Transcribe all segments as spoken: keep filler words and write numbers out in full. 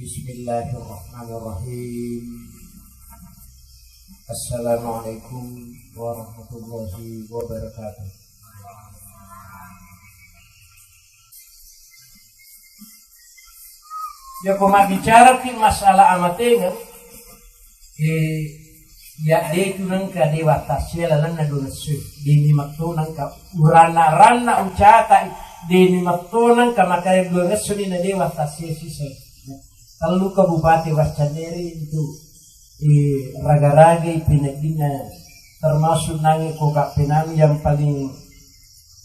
Bismillahirrahmanirrahim. Assalamualaikum warahmatullahi wabarakatuh. Yako mabbicara ki masalah amatengeng, eh, ya de tu nengka dewa tasya lalenna dua ngesso, deni matto nengka urana-rana ucata, deni matto nengka makanya dua ngesso ni na dewa tasya sisa. Tellu kabupaten Wassandere itu, eh, raga-raga ipineddinna, termasuk nangi ko kappenami yang paling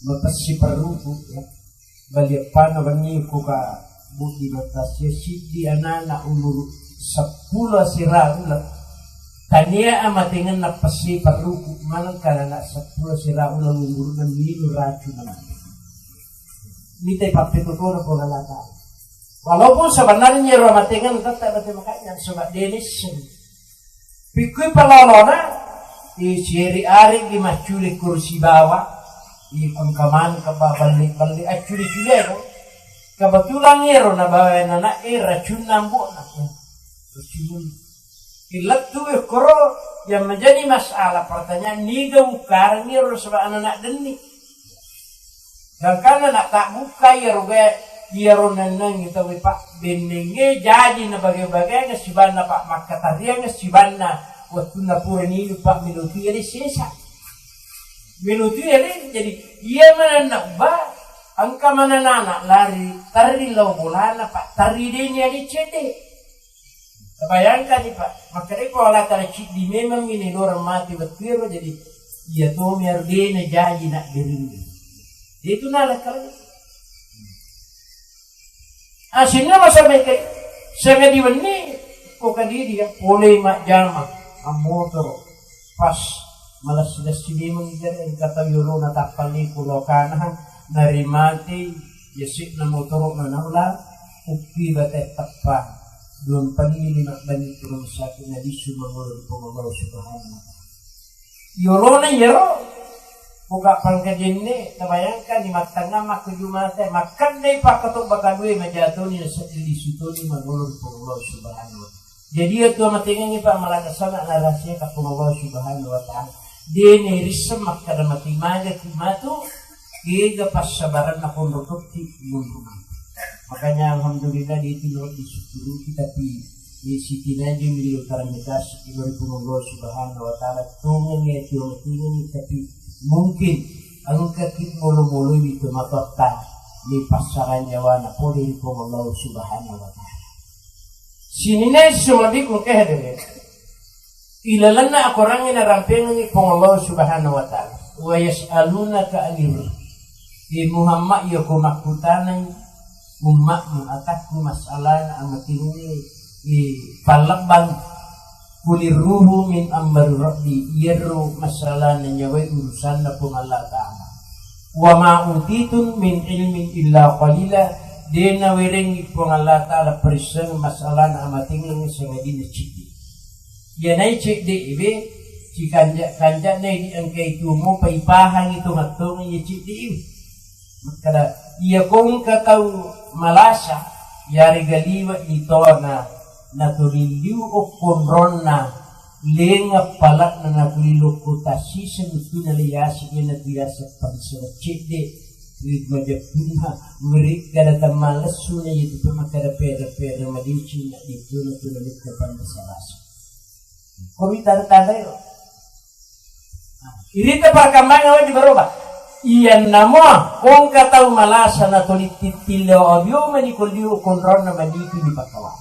mapessi perruku, ya. Bali eppanna wenni ko ka buddi mattasya siddi anana umuru seppulo sira uleng. Tania amatengenna pessi perruku maneng kana anak seppulo sira uleng umuruna minu racun. Mitai pappetotona Puang Allah Ta'ala. Walaupun sebenarnya ro amatengenna tetap mate makanya sebab denisseng. Pikkui palolona, i sieri ari di maccule kursi bawa, i pengkaman keba balli-balli accule-cule ro. Kebetulan ero na bawa anak e racun nambok na. Racun. Ilettu koro yang menjadi masalah pertanyaan niga ukarang ero sebab anak denni. Gangkanna na tabbukkai iyaro ga-, iyaro nennengngi tauwe, Pak, bennengnge jaji na bage-bagenge sibanna, Pak, makkatariangnge sibanna wettunna pura ninu, Pak, melotu ele sesa. Melotu ele, jadi iya manenna ubba, engka manenana lari, terri lao bolana, Pak, terri deni ale cedde. Bayangkan ni, Pak, makkedai ko Allah Ta'ala ciddi memang ini orang mati wettuero, jadi iya tomi aro dena jaji nak deringi. Itu nala kali. Asinna masa meke, sanga diwenni, ko kadidi ya, pole majjama, ammotoro, pas malessi-lessi memang igare, engka tau yolona tappalli pulo kana, nari mati, Yase'na motoro'na naula, ukki bate teppa, duampenni lima benni rumah sakit nabissu mangolo ri Puang Allah Subhanahu wa Ta'ala. Yolona iyaro, buka pangkajenne, tabayangkan di mattangnga makkuju mate, makkeddai pakkato bakadue majatoni naseddili sutoni mangolo ri Puang Allah Subhanahu wa Ta'ala. Jadi, iya tu amatengengngi, Pak, malada sana na rahasia ka Puang Allah Subhanahu wa Ta'ala. Dene risseng makkada mati maga ki matu, kega passabaranna konro tokki munru matu. Makanya, alhamdulillah, dia itu lewat disyukuri, tapi di siti naji milo tarang dikasih dari Puang Allah Subhanahu wa Ta'ala. Tungengi, ya, tungengi, tapi mungkin engka ki molo-molo itu matotta ni passaran nyawana pole ri Puang Allah Subhanahu wa Ta'ala. Sininna sumabikku engka hadere. Ilalenna akorangnge narampengengngi Puang Allah Subhanahu wa Ta'ala. Wa yas'alunaka 'anir ruh. Di Muhammad, iya ko makkutanai umma'mu atakku masalana amatingnge, eh, pallebbang. Qulir ruhu min amri rabbi, iyaro masalana nyawai urusanna Puang Allah Ta'ala. Wa ma utitum min ilmin illa qalila, de nawerengngi Puang Allah Ta'ala parisseng masalana amatengnge sangadinna ciddi. Iyanai cedde iwe, cikanja-kanja nai diengkai tuo mopa ipahangi tongeng-tongeng iya cedde iwe. Makkada, iya ko engka tau malasa, yarega liwe itona, natuli liu okkonronna, lengeng palakna natuli lokko tassiseng tuna le yaseng, iyanatu yaseng pansero cedde, ri majeppunna, merikkada tammalessu na iya tu makkada pera-pera madeceng na dituna tuna letta panrasa-rasa. Komi tanda-tanda ero. Irita perkembangan wajib berubah. Iyanna mua, ko engka tau malasa natuli tittillo abio mani kolio konronna manipi ni pakawa.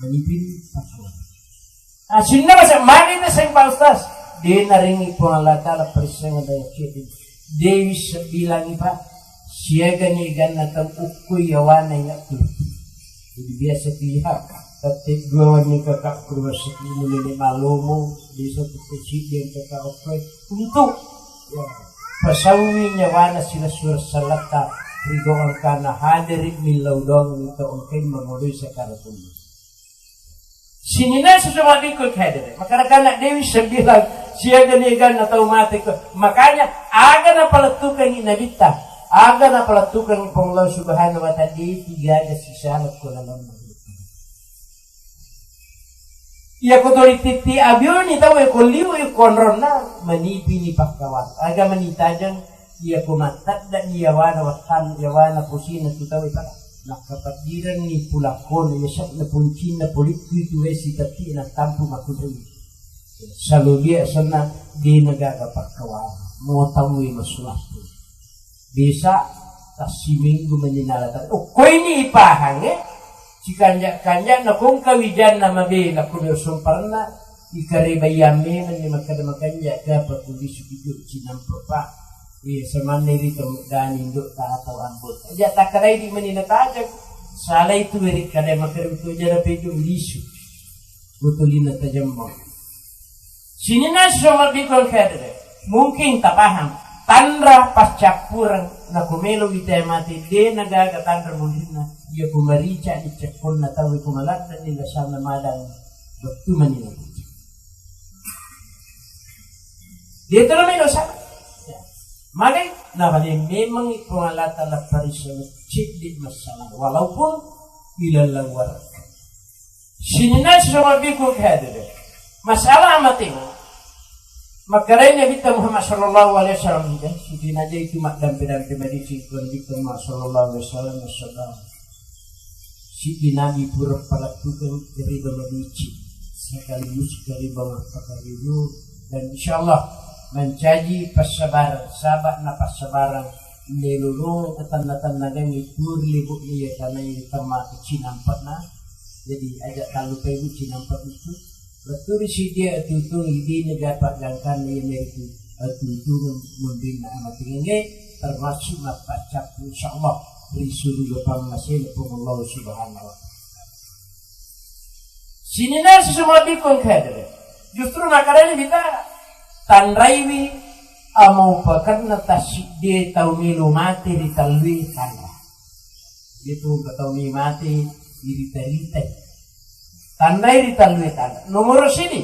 Manipi ni pakawa. Nah, sinna masa mani na seng Pak Ustaz. De narengi Puang Allah Ta'ala persengan dengan cedde. Dewi sebilangi, Pak. Siaga ni ganna tau ukku yawana ya tu. Jadi biasa pihak. Tapi dua wani kakak ke rumah sakit ini nenek malomo. Bisa tu kecil dia kakak oke. Untuk, ya, pasawi nyawana sila surat salata. Rido angkana hadiri milau dong untuk oke mengurus sekarang pun. Sininna susu maddikkui hadere. Maka rakana Dewi sebilang siaga niaganna tau mate ko. Makanya aga napalettukangi nabitta, aga napalettukangi Puang Allah Subhanahu wa Ta'ala, de tiga aga sisala ko laleng. Iya ko tuli titti abioni tau e ko liu e ko onronna, manipini pakkawang. Aga mani tajeng, iya ko mattadda ni yawana wattan, yawana posina tu tau e pada. Nakkapeddirenni pulakkona, iya sekna puncinna polikku itu e sitetti na tampu makkutui. Salobia senna dena gaga pakkawang. Mo tau e masulappu. Bisa tassiminggu menyenalatan. Oh, ko ini ipahangnge, sikanja-kanja na kongka wijanna mabela ko somparna, ikarebaiyang memang ni makkada makanja, kapa kulisu kijo cinampa pa. Iya, samanne ri temu dani ndo ta atau ambot. Aja takkarai di menina tajak. Salah itu beri kada makkada betul jara pejo lisu. Botolina tajammo. Sininna sesama bikon kedere. Mungkin tapaham. Tanra paccappureng na ko melo wita mate de na gaga tanra munrinna. Iya ko marica ni cekkonna tau ko maladda ni gasanna madang. Bettu mani na. Dia tu namanya dosa. Ya. Maka, nah, balik memang itu Allah Ta'ala parisa ceddi masalah. Walaupun ilallah warga. Sininna sesama bikun kehadere. Masalah mati. Makkarai Nabi Muhammad sallallahu alaihi wasallam, ya, sidina aja itu mak dampe-dampe madicing ku Nabi Muhammad sallallahu alaihi wasallam, masalah. Siddi Nabi pura palattukeng riba madicing, sekaligus riba mappakaribu, dan insyaallah mancaji passabarang, sabak na passabarang, nelulung atanna-tanna gangi pur libu iya tanai temma cinampat na. Jadi aja talu pebu cinampat itu. Lettu ri siddi atutung idi negara gangkanna iya meritu atutung munrinna amatingenge termasuk mappaccappu insyaallah ri suruga pammasena Puang Allah Subhanahu wa Ta'ala. Sininna sesama bikon kedere. Justru nakarani kita tanraiwi amau pakanna tasidde tau melo mate ri tallue tanra. Itu engka tau mi mate irita-ritai. Tandai ri tallue tanda. Nomoro sidi,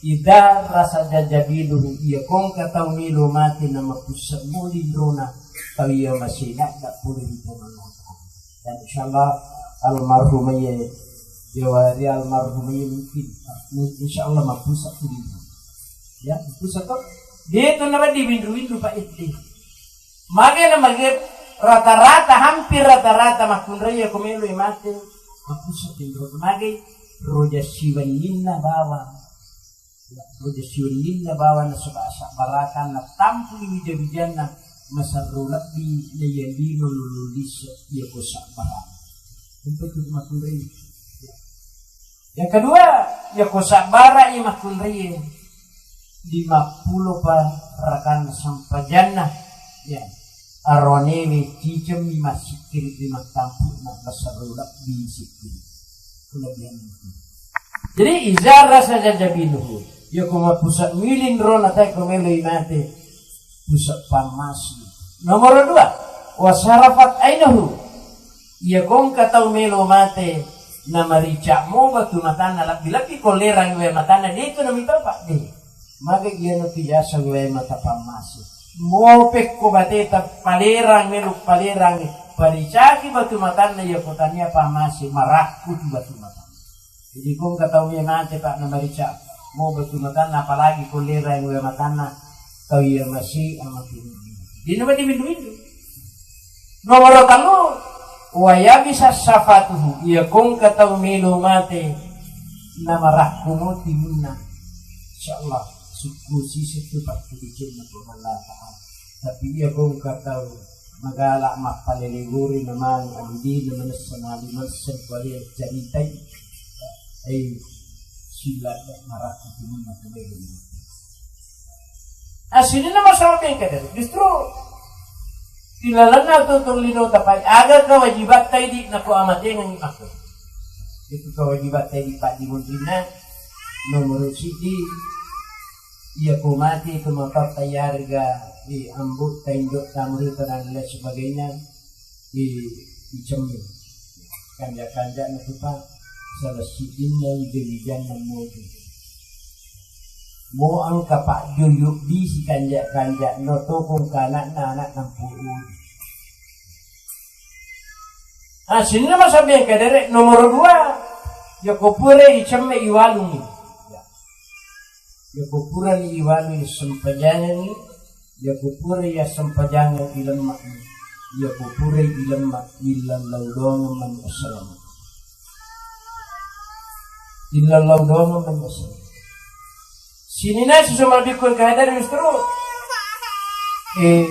idza rasa jajabiluhu, iya kongka tau melo mate na mapussa moli rona tau iya masih dakda pole ri Puang Allah Ta'ala. Dan insyaallah almarhum iya, jawari almarhum iya mungkin, insyaallah mapussa pole. Ya, mapussa to. Dia tu nama di windu-windu Pak Edi. Mage na mage rata-rata, hampir rata-rata makkunrai ko melo mate, mapusa tinro mage roja siwenninna bawang. Ya, roja siwenninna bawang nasaba sabarakan na tampu wija-wijanna masarro lebbi na iya lino lulu liso iya ko sabarakan. Untuk itu makkunrai. Ya. Yang kedua, ya ko sabbara i makkunrai. Lima pulo pa rakan sempajanna, ya, aronewe cicemmi massikkiri ri mattampu'na basarro lebbi sikkiri. Kelebihan itu. Jadi izara saja jabinuhu, ya ko mapusa miling rona tai ko meloi mate pusa pamasi. Nomor dua, wasarafat ainuhu, iya kongka tau melo mate na marica mo batu matanna, lebbi-lebbi ko lerang wae matanna, de tu na mitopa de. Mage iyana tu yaseng wae mata pammase. Mo pekko bateta palerang melo palerang, paricaki batu matanna, iya ko tania pammase marakku tu batu matanna. Jadi ko engka tau melo mate pa na marica mo batu matanna, apalagi ko lerang wae matanna, tau iya masi amati. Dina mati windu-windu. Nomor tellu, wayabisa safatuhu, iya kongka tau melo mate na marakku mo timunna. Insyaallah sukku sisi tu pasti dicinna ko Allah Ta'ala. Tapi iya kongka tau magala mappalele gori na mani alidi na manessa mali manessa kuali caritai. Ai sila marakku timunna ko melo mate. Asinna masalah bengka dari justru ilalenna tutur lino tapai aga kewajibatta idi nako amatengan aku. Itu kewajibatta idi Pak Dimunrina nomor sidi iya ko mati ke motor tayarga di ambuk tendok tamri dan lain sebagainya di dicemmi. Kanja-kanja na tu pa salah sidinna wija-wijanna mojo. Mo engka pajjuyuk bisi kanja-kanja no tokong ka anakna anak nampu'u. Ah, sinna masabeng kedere nomor dua. Yako pure icemme iwalungi. Iyako purani iwanu isempajangengngi, iyako pura iyassempajangeng ilemme'ni, iyako pura ilemma illallau dongeng mani assalamualaikum. Illallau dongeng mani assalamualaikum. Sininna susu malebbiku engka hadere justru, eh,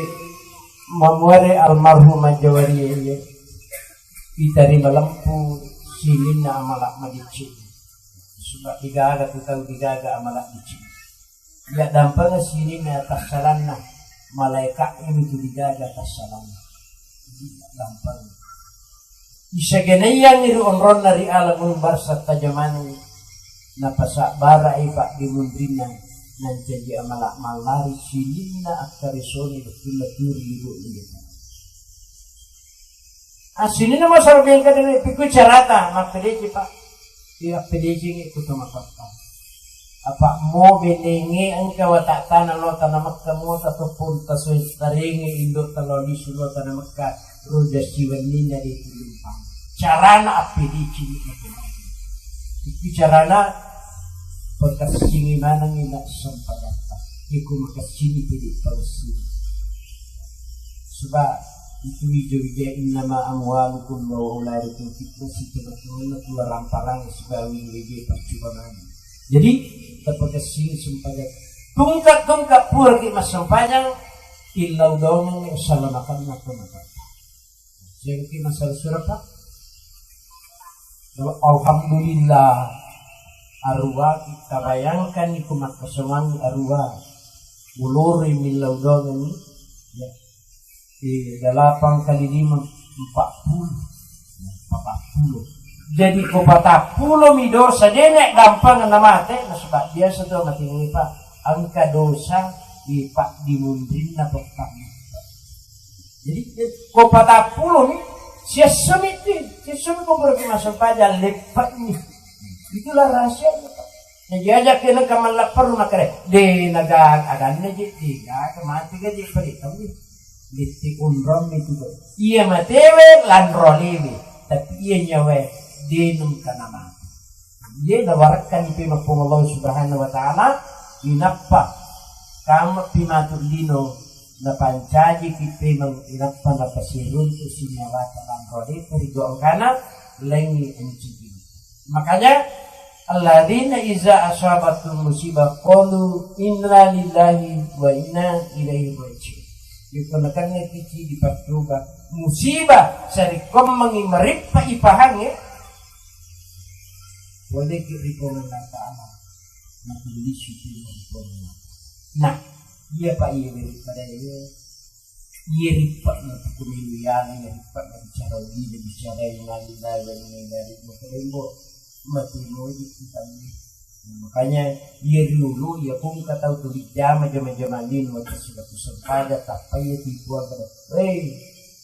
mamuare almarhum Jawarie, iya. Itarima lempu sininna amala madeceng. Suba degaga tu tau degaga amala deceng. Iya dampengeng sininna tassalanna malaeka ini tu degaga tassalanna. Iya dampengeng. Isagenaiyangngi ri onronna ri alam barzakh tajamanengngi. Napasabbarai paddimunrinna nancaji amala mallari sininna akkaresoni wettunna turi liru. Assininna masaro bengka dene pikku carata mappedeci, Pak. Iya, appedecengngi ku to matotta. Apa mo benenge engka watattana lo tana Mekka mo ta to pun tasestarengi indo ta lo lisu lo tana Mekka roja siwenninna de tulumpang. Carana appedecengngi ku to matotta. Itu carana pakessingi manengngi na sempadatta. Iku makessingi pede palessingi. Sebab itu wija-wija innama amwalukum wa auladukum fitnah, situ-, situ-, situ-, ramparangngi sibawa wija-wija paccubangan. Jadi, tapakessingi sempajang. Tungka-tungka puraki massempajang, illau dongeng salamakanna to matotta. Jadi, masalah surah, Pak? Alhamdulillah, aruwaki, tabayangkan iku makkasomangi aruwa. Ulurui millau dongeng, ya. Eh, delapan kali lima, empat puluh. Patappulo. Jadi, ko patappulo mi dosa, dene dampang na mate, nasaba biasa tu mate ni, Pak. Engka dosa di paddimunrinna pertama. Jadi, eh, ko patappulo mi, siessemi ti, siessemi ko pura masempajang, leppe'ni. Itulah rahasianya, Pak. Najaja kena kamallapperu makare, de naga aganna je, de gaga mati gaje pade tawi. Litti unrong itu. Iya matewe lanro lewe, tapi iya nyawa de nengka nama. Iya nawarakkan ipe mappung Allah Subhanahu wa Ta'ala, inappa kama pimatu lino, napancaji ki pemeng inappa napasiruntu sinyawata lanro lewe ri doangkana lengi encigi. Makanya, alladzina iza asabatum musibah qalu inna lillahi wa inna ilaihi raji'un. Iko nakenna kici dipattuba musibah, sarekkoammengngi marippa ipahangnge, boleh ki ri Puang Allah Ta'ala. Natulisi pi ri Puang Allah. Nah, iya, Pak, iya, pada iya. Iya, rippa'na tu kumelu iyana, iya, rippa'na bicara ugi, bicara inna lillahi wa inna ilaihi raji'un. Mate moji kita ini. Makanya, iya, dulu, iya, pun kata tu dijama, jama-jama lino, terus sudah kusempajang, tapi iya, tipu apa, eh,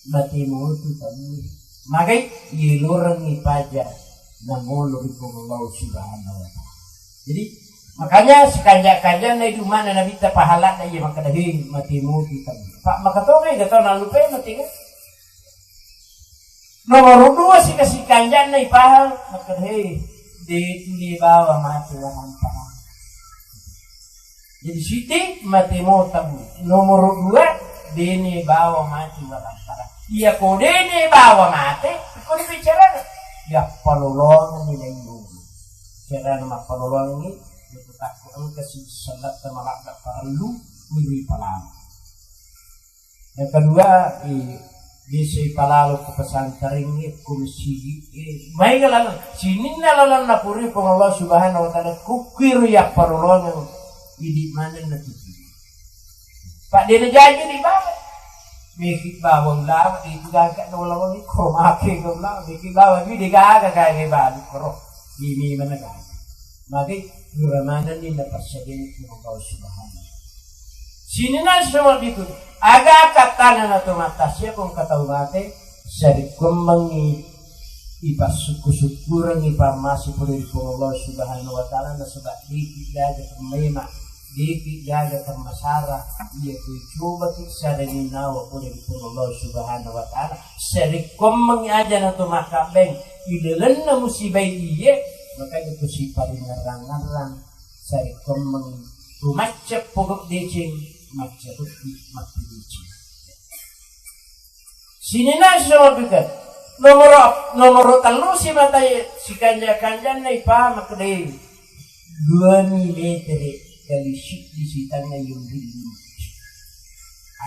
mate moji kita ini. Magai, iya, loreng ni paja, namolo ri Puang Allah Subhanahu wa Ta'ala. Jadi, makanya sekanja-kanjana idu mana Nabitta pahalana iya makkeda, "Hei, mate muti tau." Pak, makatongai ga tau nallupai mate kan? Nomor dua, sika-sikanjana ipahal, makkeda, "Hei, de tuli bawa mate waramparang." Jadi, siti mate mo tabu. Nomor dua, dene bawa mate waramparang. Iya ko dene bawa mate, ko dibicara. Ya, palolongan ni lain dulu. Carana mappalolongengngi, iyatu takko engka si sellatta maladda parellu, miro ipalalo. Yang kedua, eh, bisa ipalalo ke pesantren, eh, ke masjid, eh, maega laleng. Sininna laleng napurui Puang Allah Subhanahu wa Ta'ala, kukkiro yappalolongeng, idi maneng natuju. Pak, de najaji di bawah. Meki bawang lawa, itu gagak na ulawang ko make ko lawa, meki bawang, ini de gaga gaga balu koro. Ini mana gaga. Maka pura manenni napassadiangngi Puang Allah Subhanahu. Sininna semua itu. Aga kattana na to matasia ko engka tau mate, sarekkoammengngi ipassukku-sukkurengngi pammase pole ri Puang Allah Subhanahu wa Ta'ala, nasaba de'ki gaga temmema, de'ki gaga temmasara, iya ko cobaki sarengngi nawa pole ri Puang Allah Subhanahu wa Ta'ala, sarekkoammengngi aja na to makkabbeng ilalenna musibai iye, makanya ko siparingerrang-ngerrang, sarekkoammengngi Macca pogok deceng, macca toppi mappi deceng. Sininna sisomabika. Nomoro, nomoro tellu simata sikanja-kanjanna ipahang makkeda, dua metere kali siddi sitengnga yonri lima.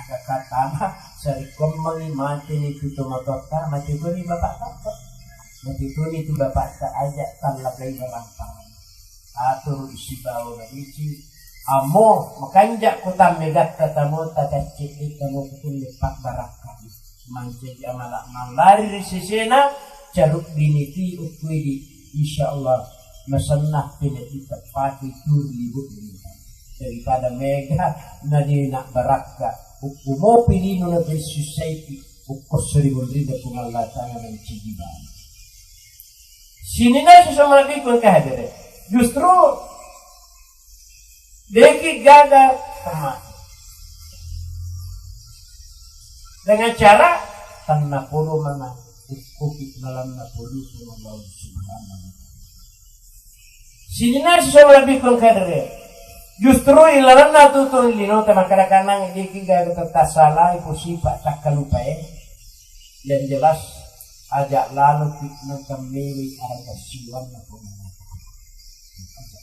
Aga katana sarekkoammengngi mateni tu tomatoatta, mate toni bapakta. Mate toni tu bapakta, aja tallagai barang-barang. Aturu sibawa madeceng. Ammo makanja ko tammegatta tamo tataccedde tamo kukulle pabbarakka. Mancaji amala mallari ri sesena, carubbini ti ukkuidi, insyaallah masenna pile iteppaki turi libut ini. Daripada mega nadina barakka, ukku mopi lino na sussaiki, ukkosso ri munrinna Puang Allah Ta'ala mancaji bawang. Sininna sisomabikku engka hadere. Justru deki gaga temma. Dengan cara tenna polo mana ukkuki lalanna polo Puang Allah Subhanahu wa Ta'ala. Sininna sisomabikku engka hadere. Justru ilalanna tutun lino temakkada kanang deki gaga tetta salai pusipa takkalupae. Yang jelas, aja laloki nengka mewai araga siwanna Puang Allah Ta'ala.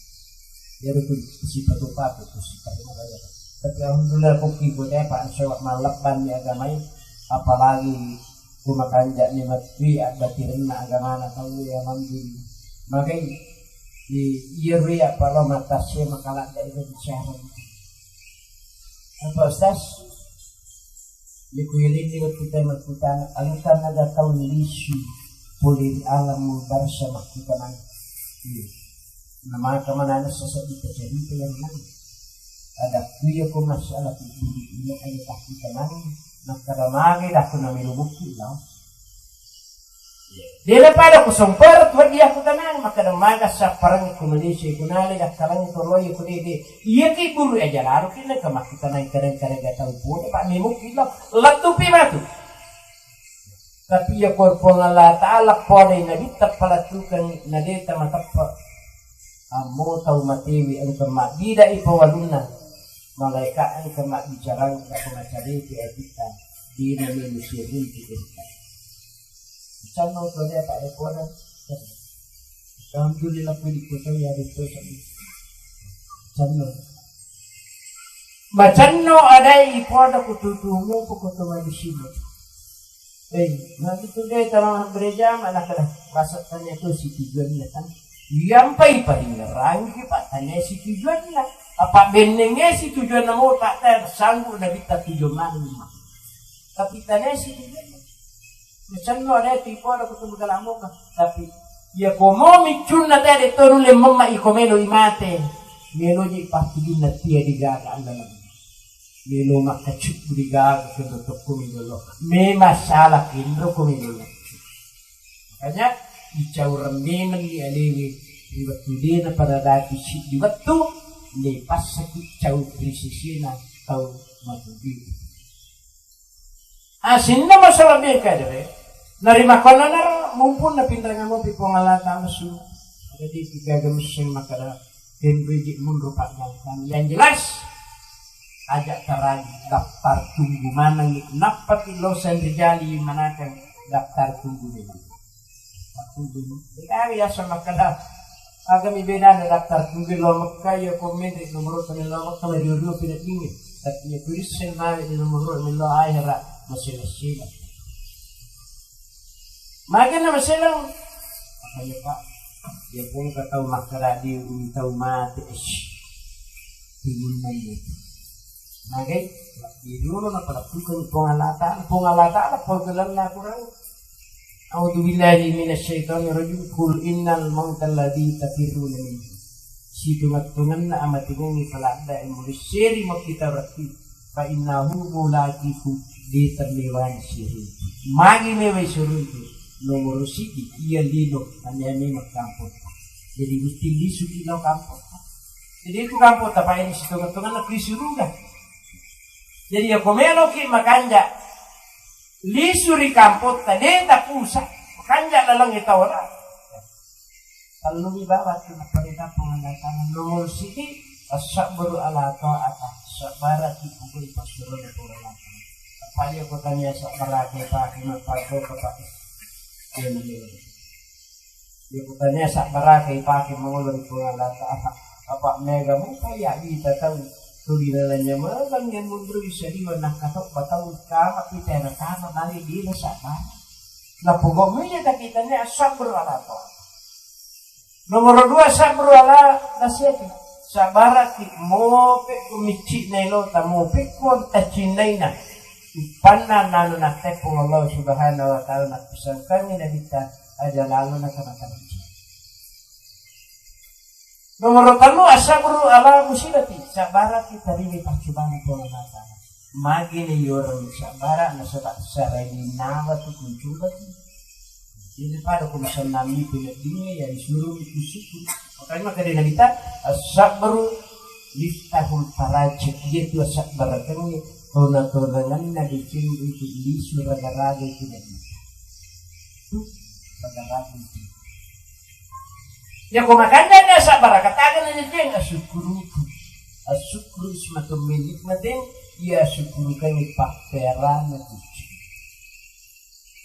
Iyaro tu sipatu-patu tu sipatu. Tapi alhamdulillah, kuki kota Pak, sewa malebban di agamai, apalagi ku makanja ni matui addatirenna agamana tau ya, alhamdulillah. Magai di iya rui apa lo mata sia makaladda itu bicara. Apa Ustaz? Di kuirinni wettutta makkutana, engka naga tau lisu pole ri alamul barsa makkutanang. Iya. Namaka manana sasedding carita yang nang. Ada kuya ko masalah kuburu ina ada takkutanang. Nakkada mage dakku namelo bukti lao. Dena pada kusompar tu dia kutanang, makkada maga sapparang ku Malaysia, ku nale dakkalang toloi ku dede. Iya ki buru aja lalu ki nengka makkutanang kadang-kadang gak tahu pun, Pak, memang kilo. Lettu pi matu. Tapi ya ko Puang Allah Ta'ala podai Nabi tappa lettukeng na de tamateppa. Ammo tau matewi engka mabbida ipawalunna. Malaika engka mabbicarang engka macariti atitta. Dina manusia runti engka. Canno to de apa de poda. Alhamdulillah, pudi kota ya de to. Canno. Macanno adai ipoda kututumu ko koto manusia. Eh, nanti tu deh, tolong gereja mana kena masa tanya tu si tujuannya kan. Iyampai paringerangi, Pak, tanya si tujuannya. Apa bennengnya si tujuanna mau tak teh sanggup na bita tujuan mana memang. Tapi tanya si tujuannya. Misalnya ada tipu ada ketemu dalam muka. Tapi ya komo micunna teh ada tonu lememma iko melo imate. Melo ji pasti junna tia digaga anda lagi. Melo makkacubbu digaga kendo tokko melo. Memang salah kendo ko melo. Makanya dicaureng memang di alewe di wettu dena pada dati siddi wettu ne passaki cau ri sisina tau matuju. Asinna masalah bengka dere. Narimakonna naro mumpun na pinrang mopi Puang Allah Ta'ala su. Jadi tiga gemeseng maka Tenriji munro paggaukang. Yang jelas, aja taragi daftar tunggu manengi. Nappaki lo sanrijali manakang daftar tunggu ni. Daftar tunggu ni. Dikari asal makkada. Agami bedana daftar tunggu lo Mekka ya komen di nomor kami lo Mekka lagi dulu tidak dingin. Tapi ya tulis sendiri di nomor lo ahera masih masih. Magi na maselang? Makanya, Pak, ya pun ka tau makkada di umi tau mate, es. Timunna itu. Magai, di dulu na pada tukang Puang Allah Ta'ala, Puang Allah Ta'ala, Puang Allah kurang. A'udzu billahi minasyaitonir rajim. Qul innal mautal ladzi tafirruna minhu. Situnget-tungenna amatengengngi paladda e mulesseri makkita rati. Fa innahu mulaqikum, de temmewani siruntu. Magi mewai siruntu? Nomoro siddi, iya lino, tania memang kampung. Jadi mesti lisu ki lao kampung. Jadi itu kampung tapai di sitonga-tonga na ki suruga. Jadi ya ko meloki makanja lisu ri kampung ta de tapusa makanja laleng itaora. Tellumi bawang tu nappa ri kampung anda tangan nomoro siddi. As-sabru ala ta'atillah, sabbaraki pole ri passurona Puang Allah Ta'ala. Apa iya ko tania sabbaraki pake mappato kapake. Iya ko tania sabbaraki pake mangolo ri Puang Allah Ta'ala. Apa mega mupa ya ita tau tuli nalanya magang yang mundur sadiwa nakatau batau kama kita na kama bali dina sabbar. Napogo muja takitanya as-sabru ala ta'atillah. Nomoro dua, sabru ala nasihati. Sabbaraki, mopekko micci'na elota, mopekko tacinnaina. Uppanna nanu natteppo Allah Subhanahu wa Ta'ala, napisangkangi Nabitta aja lalo nakamata micci. Nomoro tellu, as-sabru ala musibati. Sabbaraki tarimai paccobana Puang Allah Ta'ala. Magini yoreng sabbara nasaba sarainnawa tu kuncubati. Jadi pada ko masennang mi peneddingnge ya disuruh itu syukur. Makanya maka dia Nabitta, as-sabru miftahul faraj. Iya tu sabbarakengnge tona-tonanganna deceng itu lisu raga-raga itu Nabitta. Tu raga-raga itu. Ya ko makanja na sabbara kataga na jeng asyukuru. Asyukuru ismatun min nikmatin, iya syukurukan pakterana tuci.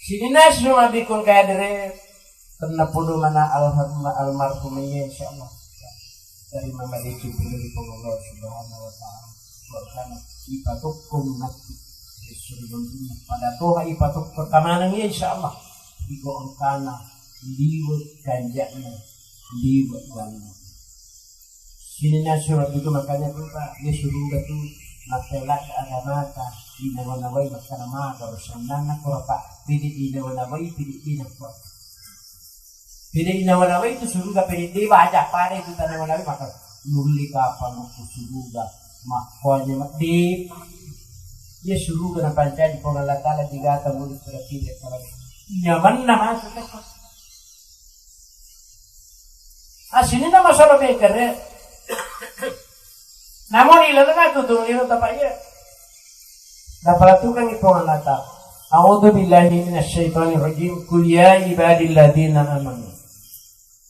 Sininna sumabikun kadere, tenna podo mana almarhum, almarhum iya, insyaallah. Dari mama deki pun dari Allah Subhanahu wa Ta'ala. Berkana ipatokko mati. Pada toha ipatokko kamanang iya, insyaallah. Iko engkana liwet kanjakna, liwet wanna. Sininna surat itu makanya tuh Pak, dia suruh tu masalah agamata, inawa-nawai makkana maga, sennanna ko Pak, pede inawa-nawai, pede dina ko. Pede inawa-nawai itu suruga, pede de baja pada itu tanawa-nawai maka nulli kapang ku suruga, makkonya medde. Dia suruga na pancaji Puang Allah Ta'ala digata mulut terakhir kalau nyamanna masuk ke. Asini nama salah mikir ya. Namun ilalenna tutung lino tapa iya. Napalatukangngi Puang Allah Ta'ala. A'udzu billahi minasyaitonir rajim. Qul ya ibadilladzina amanu.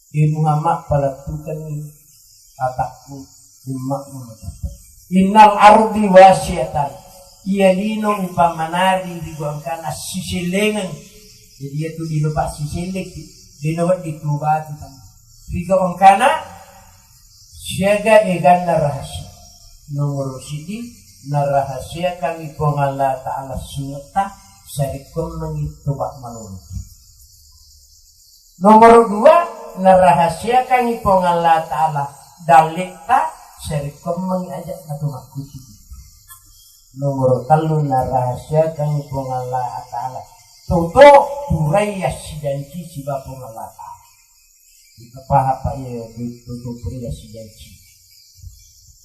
Di Muhammad, palatukangngi atakku ummatmu matappa. Innal ardi wasiatan. Iya lino umpamanari di gua engkana sisellengeng. Jadi iya tu lino pak sisellekki. Lino wedding tu batu tang. Tiga engkana siaga eganna rahasia. Nomoro sidi, narahasiakangngi Puang Allah Ta'ala sungetta, sarekkoammengngi toba malolo. Nomoro dua, narahasiakangngi Puang Allah Ta'ala dalletta, sarekkoammengngi aja natu makkuciki. Nomoro tellu, narahasiakangngi Puang Allah Ta'ala toto purai yassijanci siba Puang Allah Ta'ala. Kita paham, Pak, iya, itu, itu, itu, iya, si janji.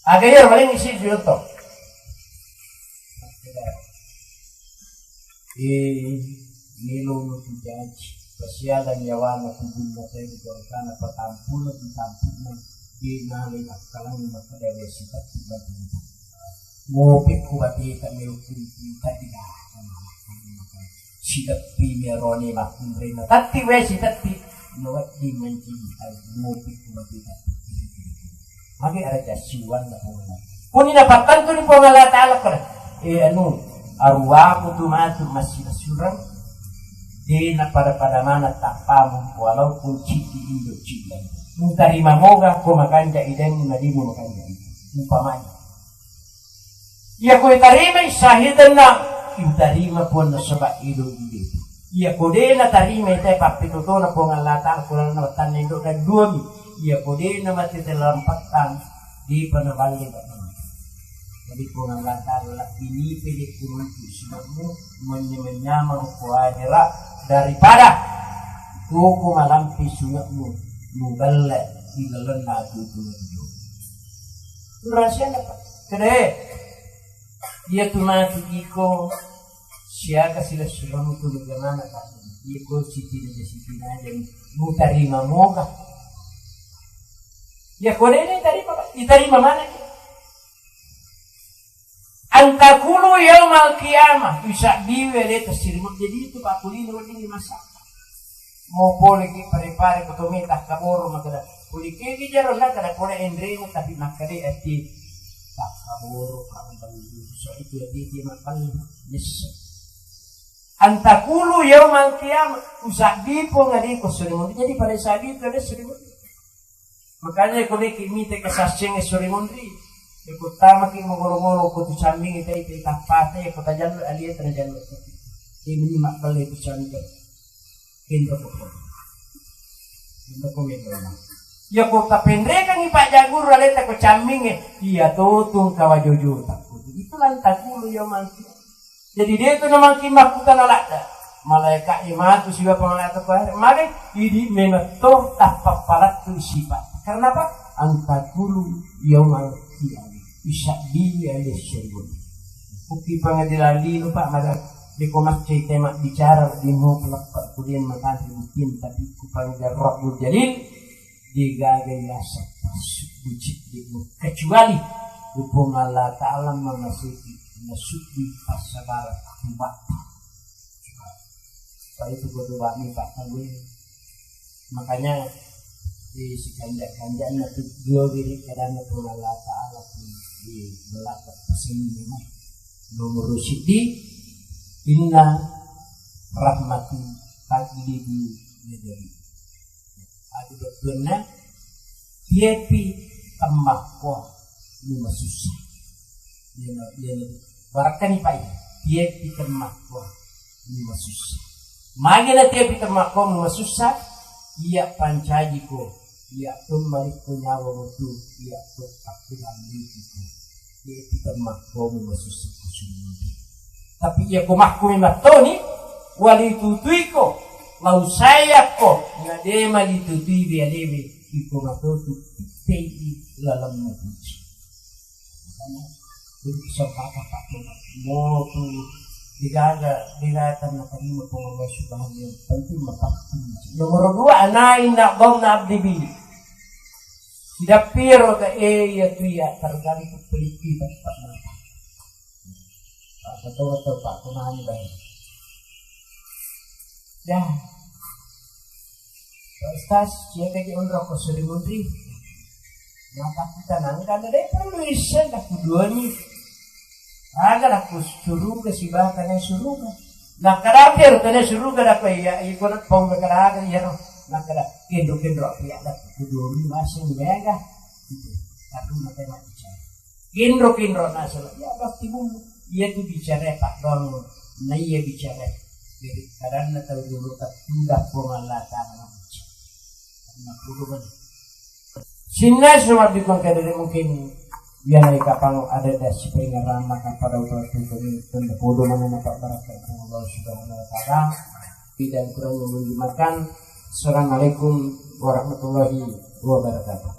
Aga iya, paling isi contoh. Eh, melo no tu janji. Pasialan nyawana tu bunna tadi, kalau kana patampuna tu tampuna, di nale akkalang maka dewe si tapi batu. Mopekko bateta melo kumpi tadi dah. Sideppi meroni makkunrena. Tatti we sideppi. Nawedding mancaji tau mopekko bateta. Magi ada jasiwan na pona. Puni napattantu ni Puang Allah Ta'ala kona. Eh, anu, arwahku tu matu masih surang. Dena pada-pada mana tapamu walaupun citi indo citi. Mutarima moga ko makanja idemu nadimu makanja idemu. Umpamanya. Iya ko itarimai syahidanna, itarima Puang nasaba ido ide. Iya ko de natarima ita pappitotona Puang Allah Ta'ala, Quran na wattanna indo dan dua mi. Iya ko de na mati dalam petang, di panaballe bana. Jadi Puang Allah Ta'ala ini pede kuruntu sebabmu menyamang ko akhirat daripada koko malampi sungatmu muballe ilalenna tutu. Rahasia apa? Kede. Iya tu matu iko siaga sila sulamu tu bagaimana tak? Iko siti naja siti naja mutarima moga. Ya kode ini tarima, itarima mana? Antakulu yaumal qiyamah, bisa biwe le tasirimu. Jadi itu Pak Kulino ini masa. Mau boleh ki pare-pare ketomita kaboro makada. Kulikiki jaro na kada pole enremu, tapi makkade ati tak kaboro, kamu bang so itu ati ati makan nyesek. Antakulu yaumal qiyamah, usabbi pong adi ko suri monri. Jadi pada saat itu ada suri monri. Makanya ko meki mite kesaksian suri monri. Iko tamaki mogoro-goro ko tu sambing ita ita tapate ko tajallu alia tanajallu. Ini makkale tu sambing. Pintu ko. Pintu ko mendona. Ya ko tapenrekangi Pak Jaguru aleta ko caminge, iya totung kawajojo takku. Itu lantakulu yaumal qiyamah. Jadi dia tu namangki makkutana ladda. Malaika imatu siwa pengalata kuare. Maka idi memang to tapappalattu sipa. Karena apa? Antakulu yaumal qiyamah. Bisa dia le sembun. Kuki pengadilan lino Pak mada. Deko macce tema bicara di mau pelepar kuliah matahari mungkin tapi ku pengadilan Rabbul Jalil. Degaga yaseng passubbu cedde'mu kecuali Puang Allah Ta'ala mamaseki nasubbu passabarang batta. Supaya itu berdoa nih Pak Tangguh. Makanya di sekanjak-kanjaknya tuh dua wirid kadang Puang Allah Ta'ala tuh di belakang pesennya mah nomor sidi inna rahmati taglibu ghadabi. Adu bettuanna, piepi temmakko mumasussa. Yena, yena, barakani pai, piepi temmakko mumasussa. Magena piepi temmakko mumasussa, iya pancajiko, iya temmalikko nyawa mutu, iya temmakko. Iyapi temmakkomi masussa kusumudi. Tapi iya ko makkomi mattoni, walitutuiko, lau sayakko, na de malitutui bealewe, iko matotu tei laleng mupuji. Makanya, kudu kesempatan pakai motu, digaga, digaga na terima pengawas bahagia, penting mapakti. Nomor dua, ana inna dhanna abdi bi. Sidappiro ga e iya tu iya tergantung peliki tempat mata. Apa tahu atau Pak Kumani baik. Dah. Pak Ustaz, siapa je onro ko suri mundri? Mata kita nangka ada deh perlu isen dah kuduani. Aga lakku suruga sibawa tane suruga. Nakkada ero tane suruga, dakko iya, iko pong kada aga iyaro. Nakkada kenro-kenro api ada kudu masing mega. Gitu. Tapi mate mati cara. Kenro-kenro nasala. Ya pasti bumbu. Iya tu bicara Pak Dono. Nah iya bicara. Jadi kadanna tahu dulu tak tudah pong Allah Ta'ala. Nah, kudu kan. Sinnai sumabbikung kedede mungkin iyana ikapang ada dasi peringaran maka pada waktu itu tunda podo mana nampak baraka Allah Subhanahu wa Ta'ala. Tidak kurang menguji makan. Assalamualaikum warahmatullahi wabarakatuh.